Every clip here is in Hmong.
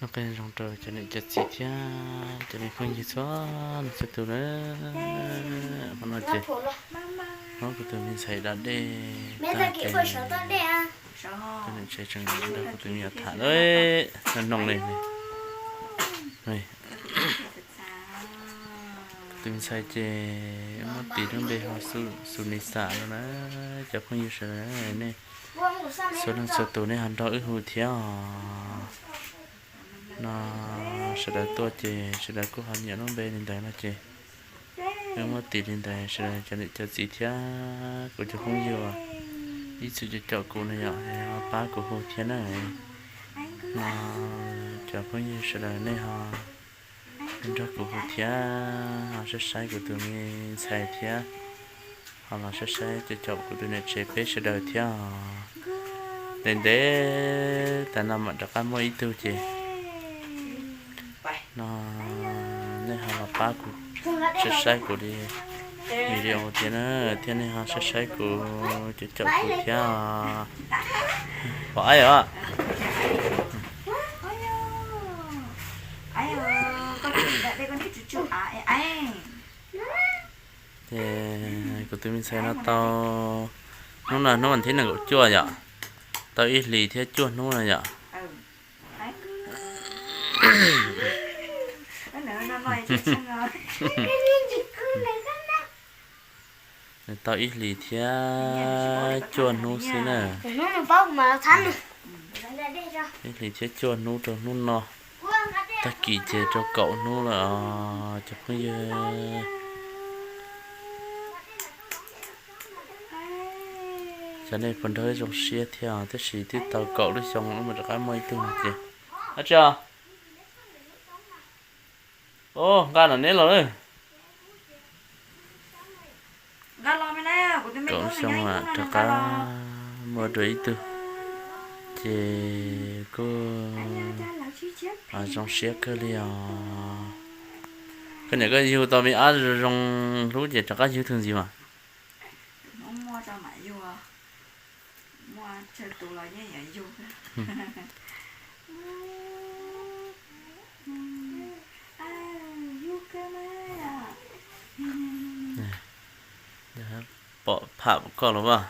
Noj qab nyob zoo rau cov niam cov txiv thiab cov me phooj ywg txhua leej txhua tus na. Qhov no ces muab kuv tus me ntxhais da dej tag ces cov niam tsev tseem nrog kuv tus me nyuam tham lawm, noj noo li. Kuv tus me ntxhais ces muab tis lub npe hu Sunisa no na. Cov phooj ywg sawv daws, nej txhua leej txhua tus nej ho nrog wb hu thiab os. No sawv daws tuaj ces sawv daws kuj ho nyiam lub npe li ntawd no ces wb muab tis li ntawd, sawv daws cov niam cov txiv thiab kuv cov phooj ywg ib txwm caum kuv no yom, pab kuv hu thiab na. No cov phooj ywg sawv daws nej ho nrog kuv hu thiab, ho saib saib kuv tus me ntxhais thiab, ho los saib saib caum caum kuv tus niam tsev peb sawv daws thiab os. Ntev ntev tas no mam rov qab muaj ib tug ces no nej ho los pab kuv saib saib kuv li video thiab na, thiab nej ho saib saib kuv caum caum kuv thiab. Pom aib os. Ces kuv tus me ntxhais no tau, hnub no hnub vas thib nees nkaum cuaj yom, tau ib hlis thiab cuaj hnub no yom. Nws tau ib hlis thiab cuaj hnub xwb na. Ib hlis thiab cuaj hnub rau hnub no, tag kis ces rau kaum hnub lawm os cov phooj ywg. Cov nej puas nrog wb zoo siab thiab, tab sis twb tau kaum lub xyoo wb mam rov qab muaj ib tug no ces. Ab tsi os. Nqa no neb los lawm. Kaum lub xyoo mam rov qab muaj dua ib tug, ces kuj zoo siab kawg li os. Koj niam koj yug tau me ab zoo zoo hlub ces rov qab yug tug ntxiv mas. Pom pham koj los as.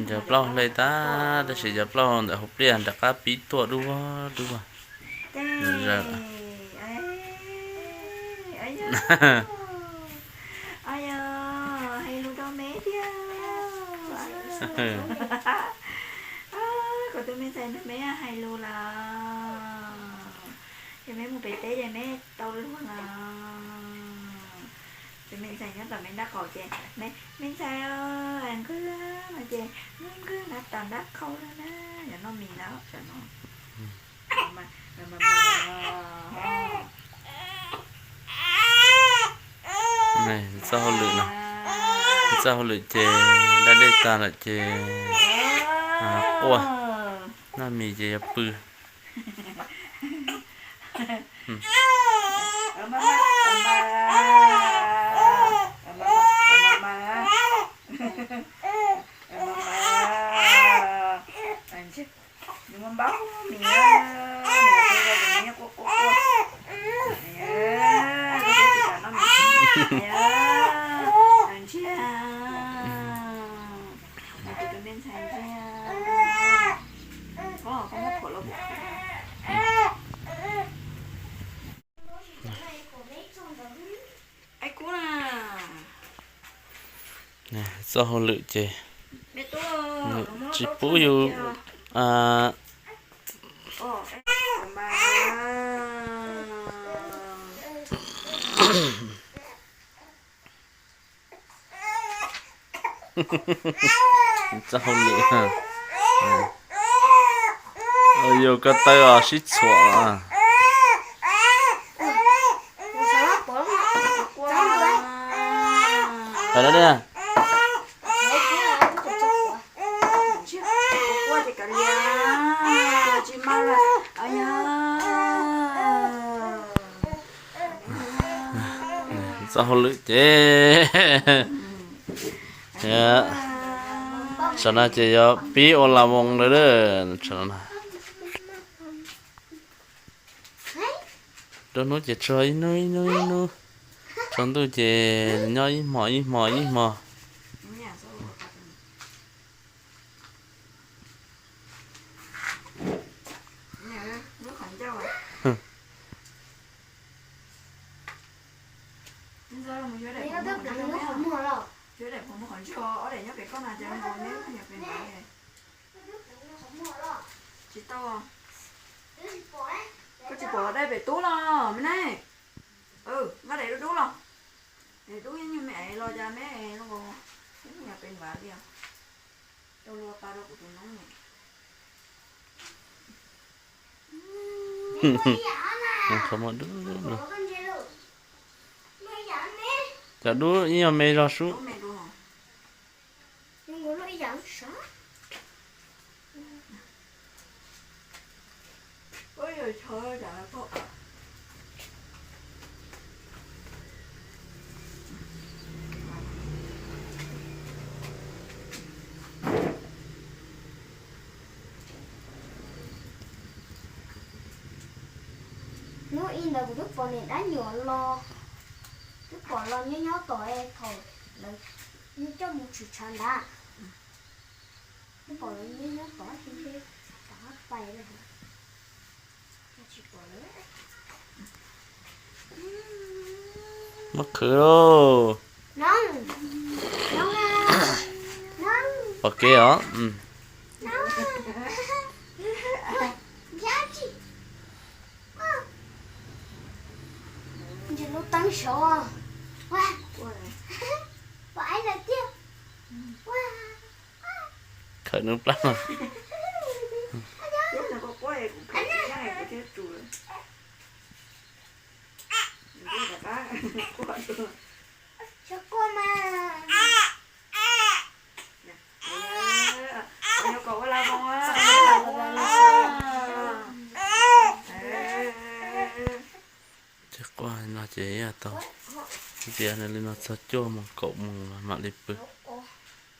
Cov plaub hle tag, tab sis cov plaub ntawm hauv pliaj rov qab pib tuaj dub dub. Hais lus rau me thiab. Kuv tus me ntxhais nrog me hais lus lawm. Ces me mus pem teb ces me tau luag lawm. Ces me ntxhais nyob tom me nrab qaum ces me, me ntxhais, nqwg no ces nqwg nrab tom nrab qaum lawm na. Yog noj mis lawm tam no. Txoj hauj lwm no, txoj hauj lwm ces da dej tag lawm ces quaj, noj mis ces yuav pw. Txoj hauj lwm ces tsis pub yus Txoj hauj lwm. Yus ko taw os sib txhuam. Txoj hauj lwm ces tam sim no ces yuav pib ua la voos lawm. Rau hnub ces tso ib hnub ib hnub ib hnub, tsaus ntuj ces nyob ib hmo ib hmo ib hmo. Tsis tau. Koj tsis pom daim pem tub los me ne? Npaj daim dub dub los. Daim dub yeej nyuag me es los cas me los, yeej nyuag pem npav li os. Rau luag pa rau kuv tus noob ne. Qhov muag dub dub. Cov dub ib nyuag me zog sub. Hnub ib ntawd kuv twb pom niam dab nyuam los, twb pom los nyob nyob tom thaum lawv coj mus tshwm tshav ntawd. Twb pom lawv nyob nyob tod, rov qab pais lawm. Muab khwv lauj. Pom kev os. Ntsia lub teeb saud. Khawm nws plab. Ces quaj no ces yog tau, tias nws li no txog cuaj moos kaum moos mam li pw.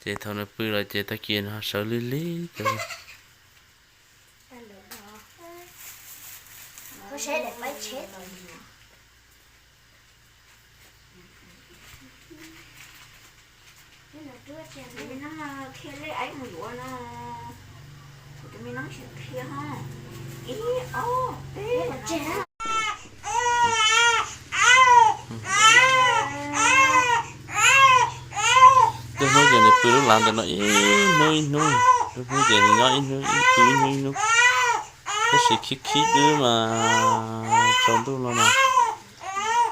Ces thaum nws pw lawm ces tag kis nws ho sawv lig lig ces Lub hnub ces nws pw lub lav ntawm no ib hnub ib hnub, lub hnub ces nws nyob ib hnub ib hnub ib hnub. Tab sis khib khib dub mas tsaus ntuj no mas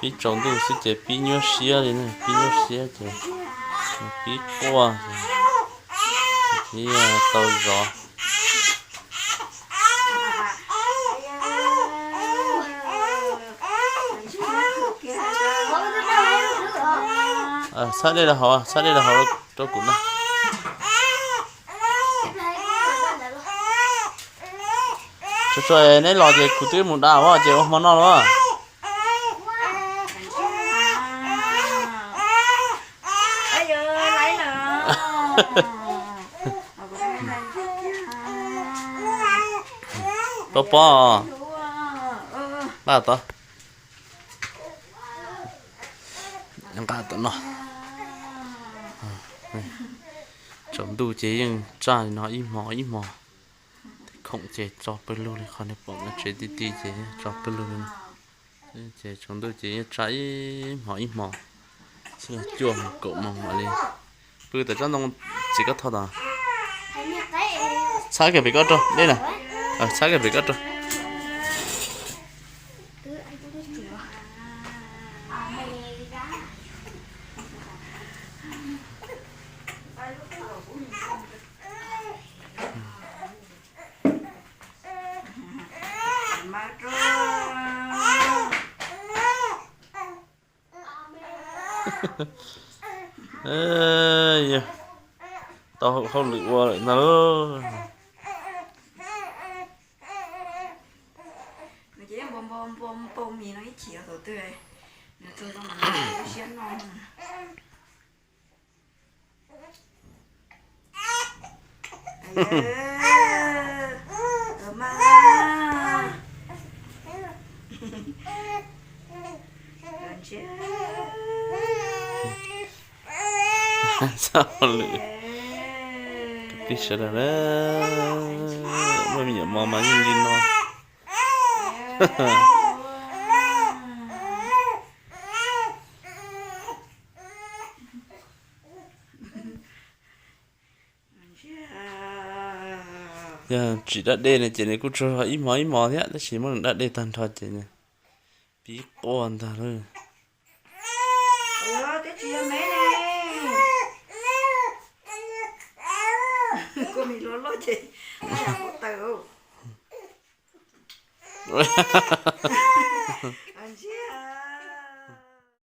pib tsaus ntuj xwb ces pib nyuaj siab li na, pib nyuaj siab ces pib quaj thiab tau zov. Txhab dej los hauv, txhab dej los hauv rau kuv na. Tsuas tsuas neb los ces kuv twb mus da os, ces ua hmo noj los. Pob pob, nqa tod, nqa tom no. Tsaus ntuj ces yeej tsaj li no ib hmo ib hmo. Tej khoom ces tso pawg lug li qhov nej pom no, tsev ti ti ces tso pawg lug li no. Ces tsaus ntuj ces yeej tsaj ib hmo ib hmo, xwb cuaj moos kaum moos mam li pw. Tam tsob ntoo txiv koj thauj tod, txhab kiag pem koj rau dej na, txhab kiag pem koj rau. Yog tau hauj lwm ua lawm ntag lauj. No ib chim thaum twg nws tuag zoo mas siab no. Mas, txhob lwm, peb sawv daws na, muaj me nyuam mos mas yeej li no. Yog tsis da dej ne ces nws kuj tsuas ib hmos ib hmos thiab, tab sis muab nws da dej tag nrho ces nws pib quaj ntag lawm. Twb tsis yog me ne. Kua mis loj loj ces haj yam quaj tawm. Ntsiag.